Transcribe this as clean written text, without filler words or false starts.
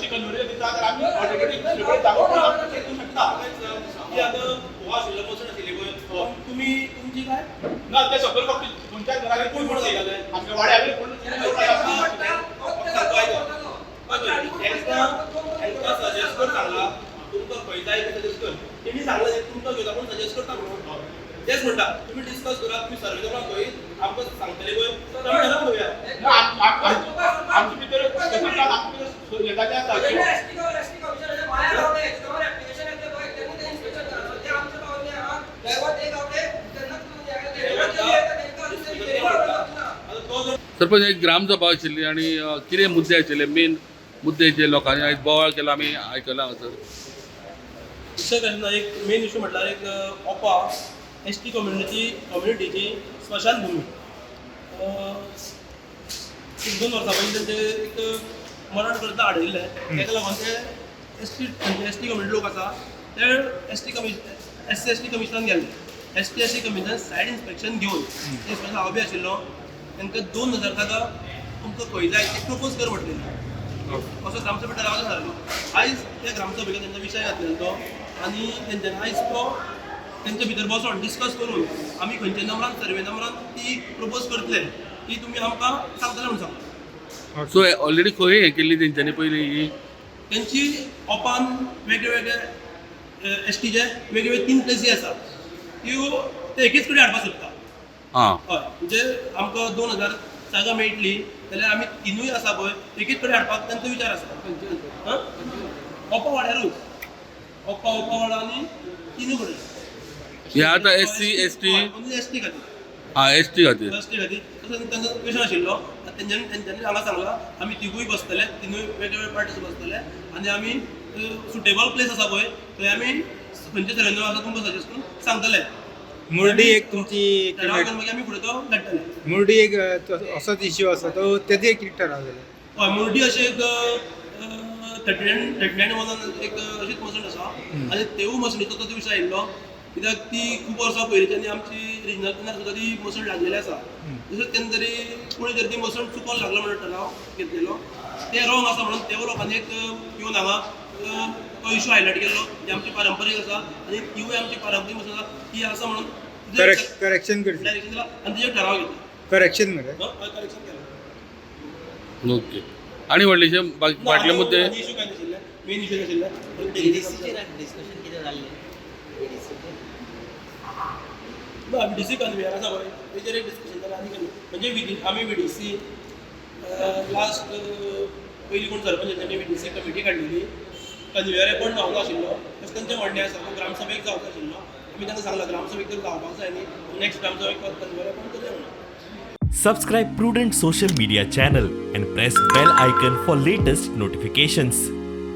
S T conversion दिता जाल्यार आमी ऑटोमॅटीक दुसरे कडेन जागो पळोवन आमी दिवंक शकता. की आतां हो आशिल्लो, मसण आशिल्ली पळय, तुमी तुमची काय ना, ते सकयल फक्त दोन चार घरां कोण कोण जाताले? आमच्या वाड्या वयले कोण. हेंका सजेस्ट कर सांगला, तुमकां खंय जाय ते सजेस्ट कर. तेणी सांगला, तुमकां घेवता पूण सजेस्ट करता म्हणून. तेच म्हणटा, तुमी डिस्कस करा. तुमी सर्वे करपाक खंय आमकां सांगतले पळय, आमी ठरोवन घेवया. ना, आमचे भितर, आमचे भितर हें जाल्लें आसा. एसटी कमिशनराच्या बाहेर गावले, तुम्हाला ऍप्लिकेशन येतले पळय, त्यांनी ते इन्स्पेक्शन करा. सध्या आमच्या गावांनी हा दैवत एक गावले, त्यांना. आतां तो जर सरपंच, एक ग्रामसभा आशिल्ली आनी कितें मुद्दे आशिल्ले, मेन मुद्दे जे लोकांनी आयज बोवाळ केला आमी आयकलां हांगासर? विशय कशें ना, एक मेन इशू म्हटल्यार एक ओपा एसटी कम्युनिटीची स्मशानभूमी. एक दोन वर्सां पयलीं तेंचे एक मरण करता हाडिल्लें. ताका लागून ते एसटी, म्हणजे एसटी कम्युनिटी लोक आसा ते ST commission S C S T कमिशनान गेल्ले. ST SC commission site inspection घेवन, इन्स्पेक्शन हांव बी आशिल्लो, तांकां 2000 जागा तुमकां खंय जाय ते प्रपोज कर म्हटलेली. असो ग्रामसभेत ठराव जालो. आयज त्या ग्रामसभेक तेंचो विशय घातलेलो तो आनी तेंच्यांनी आयज तो तेंचे भितर बसोन डिस्कस करून आमी खंयच्या नंबरान, सर्वे नंबरान ती प्रपोज करतले, ती तुमी आमकां सांगतले म्हणून सांगता. सो ऑलरेडी खंय हें केल्ली तेंच्यांनी पयलीं ही? तेंची ओपान वेगळे वेगळे एसटीचे वेगळे वेगळे तीन प्लेसी आसा, त्यो ते एकेच कडेन हाडपाक सोदता. हय, म्हणजे आमकां 2000 जागा मेळटली जाल्यार आमी तिनूय आसा पळय एकेच कडेन हाडपाक तांचो विचार आसा. हां, ओपा वाड्यारूच, ओपा ओपा वाडो आनी तिनूय कडेन. हे आतां एससी एसटी? एसटी खातीर. आं, एसटी खातीर. एसटी खातीर. तसो तांचो क्वेशन आशिल्लो. तेंच्यांनी हांगा सांगलां, आमी तिगूय बसतले, तिनूय वेगळे वेगळे पार्टीज बसतले आनी आमी सुटेबल प्लेस आसा पळय थंय आमी खंयचे तरेन आसा तुमकां सजेस्ट करून सांगतले. मुर्डी एक तुमची ठराव घेवन मागीर आमी फुडें तो धाडटले. मुर्डी एक असोच इश्यू आसा तो, तेजेर कितें ठराव जाले? हय, मुर्डी अशें एक 39 39 वनान एक अशीच मसण आसा आनी तेवूय मसणीचो तो विशय आयिल्लो, कित्याक ती खूब वर्सां पयलींच्यान आमची रिजनल प्लॅनार सुद्दां ती मसण लागलेली आसा. तशेंच तेन्ना तरी कोणी तरी ती मसण चुकोन लागलो म्हणून ठराव घेतलेलो. ते रॉंग आसा म्हणून तेवूय लोकांनी एक येवन हांगा तो इशू हायलायट केल्लो की आमची पारंपरीक आसा आनी तिवूय आमची पारंपरीक मसण आसा, ती आसा म्हणून करेक्शन करचें. डायरेक्शन दिला आनी तेजेर ठराव घेतला. करेक्शन मरे. करेक्शन केला. ओके, आनी व्हडलेशे फाटले मुद्दे? इशू काय नाशिल्ले, मेन इशू नाशिल्ले. डिस्कशन कितें जाल्लें VDC? ना, व्हीडीसी कन्वेयर आसा पळय तेजेर एक डिस्कशन जालें. आनी म्हणजे विधी आमी व्हीडीसी लास्ट पयलीं कोण सरपंच, तेणी व्हीडीसी कमिटी काडलेली. कन्वेयर पण जावंक नाशिल्लो तशें तेंचें म्हणणें आसा. तो ग्रामसभेक जावचो आशिल्लो. आमी तांकां सांगलां, ग्रामसभेक तर जावपाक जाय न्ही, नेक्स्ट ग्रामसभेक कन्वेयर पण करया म्हणून. Subscribe Prudent Social Media channel and press bell icon for latest notifications.